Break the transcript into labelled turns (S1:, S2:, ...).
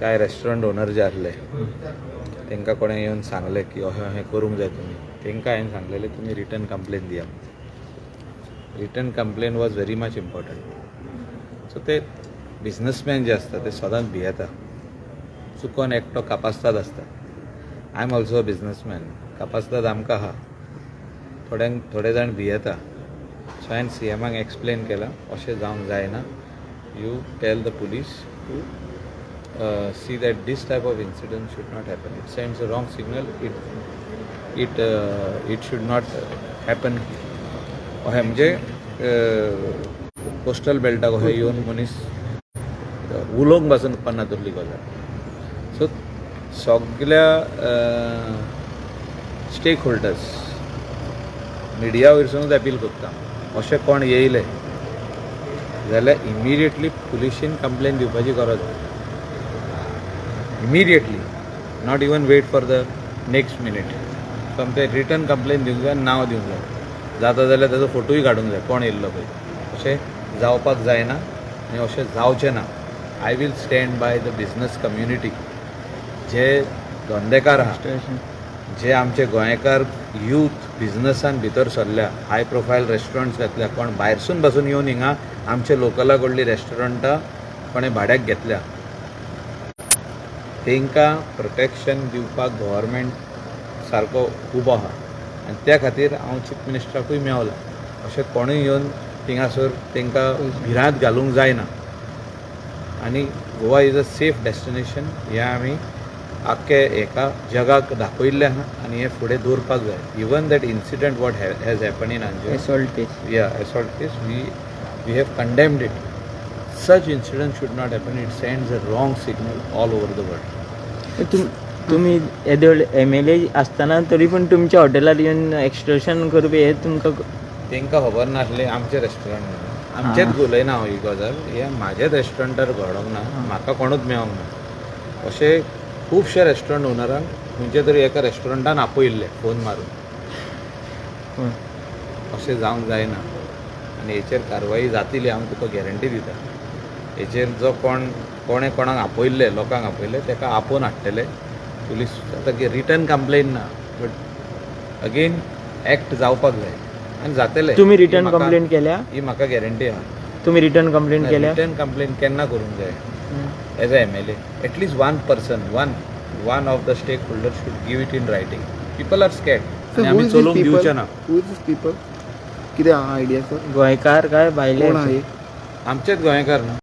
S1: कांय restaurant owner जे आसले तांकां कोणें येवन सांगलें की अशें अशें करूंक जाय तुमी. तांकां हांवें सांगलेलें, तुमी रिटन कंप्लेन दिया. Written complain was very much important. So ते बिजनसमॅन जे आसता ते सदांच भियेता. चुकोन एकटो कापास्ताद आसता. I am also a businessman. कापास्ताद आमकां आहा. थोड्यांक, थोडे जाण भियेता. सो हांवें सी एमाक एक्सप्लेन केलां, अशें जावंक जायना. You tell the police to see that this type of incident should not happen. It sends a wrong signal. It should not happen. अशें म्हणजे कोस्टल बेल्टाक अशें येवन मनीस उलोवंक पासून पन्ना दुसरी गजाल. सो सगल्या स्टेक होल्डर्स, मिडिया वयरसूनच अपील करता, अशें कोण येयले जाल्यार इमिडिएटली पुलिशीन कंप्लेन दिवपाची गरज आसा. Immediately, not even wait for the next minute. सोमतें रिटन कंप्लेन दिवंक जाय, नांव दिवंक जाय, जाता जाल्यार ताजो फोटोय काडूंक जाय कोण येयल्लो पळय. अशें जावपाक जायना आनी अशें जावचें ना. I will stand by the business community. जे धंदेकार आहा, जे आमचे गोंयकार यूथ बिजनसान भितर सरल्या, हाय प्रोफायल रेस्टॉरंट्स घातल्या, कोण भायरसून पासून येवन हिंगा आमचे लोकला कडली रेस्टॉरंटां कोणें भाड्याक घेतल्या, तांकां प्रोटेक्शन दिवपाक गव्हर्मेंट सारको उबो आहा. आनी त्या खातीर हांव चीफ मिनिस्टराकूय मेवला. अशें कोणूय येवन थिंगासर तांकां भिरांत घालूंक जायना आनी Goa is a safe destination हें आमी आख्खे एका जगाक दाखयल्लें आहा आनी हें फुडें दवरपाक जाय. Even that incident what has happen in Anjuna,
S2: assault case.
S1: Yeah, assault case, we have condemned it. Such incident should not happen. It sends a wrong signal all over the world.
S2: तुमी येदे व्हडले MLA आसतना तरी पूण तुमच्या हॉटेलार येवन एक्स्टोर्शन करपी हे तुमकां
S1: तांकां खबर नासलें आमचें रेस्टॉरंट म्हणून. आमचेंच उलयना हांव ही गजाल. हें म्हाजेच रेस्टॉरंटार घडोंक ना, म्हाका कोणूच मेळोंक ना. अशें खुबशे रेस्टॉरंट ओनरांक खंयच्या तरी एका रेस्टॉरंटान आपयल्ले फोन मारून. अशें जावंक जायना आनी हेचेर कारवाई जातली, हांव तुका गॅरंटी दिता. हेचेर जो कोण कोणें कोणाक आपयल्ले, लोकांक आपयल्ले, ताका आपोवन हाडटले पुलीस. आतां रिटन कंप्लेन ना, बट अगेन एक्ट जावपाक जाय आनी जातले.
S2: तुमी रिटर्न कंप्लेन केल्या?
S1: ही म्हाका गॅरंटी आहा.
S2: तुमी रिटर्न कंप्लेन केल्या?
S1: रिटन कंप्लेन केन्ना करूंक जाय? As a MLA, at least one person, one of the stakeholder should give it in writing. People are scared. आमी चलोवंक दिवचे ना.
S3: Who is these people? कितें आहा आयडिया सर?
S2: गोंयकार काय भायले?
S3: कोण आहे?
S1: आमचेच गोंयकार न्हू.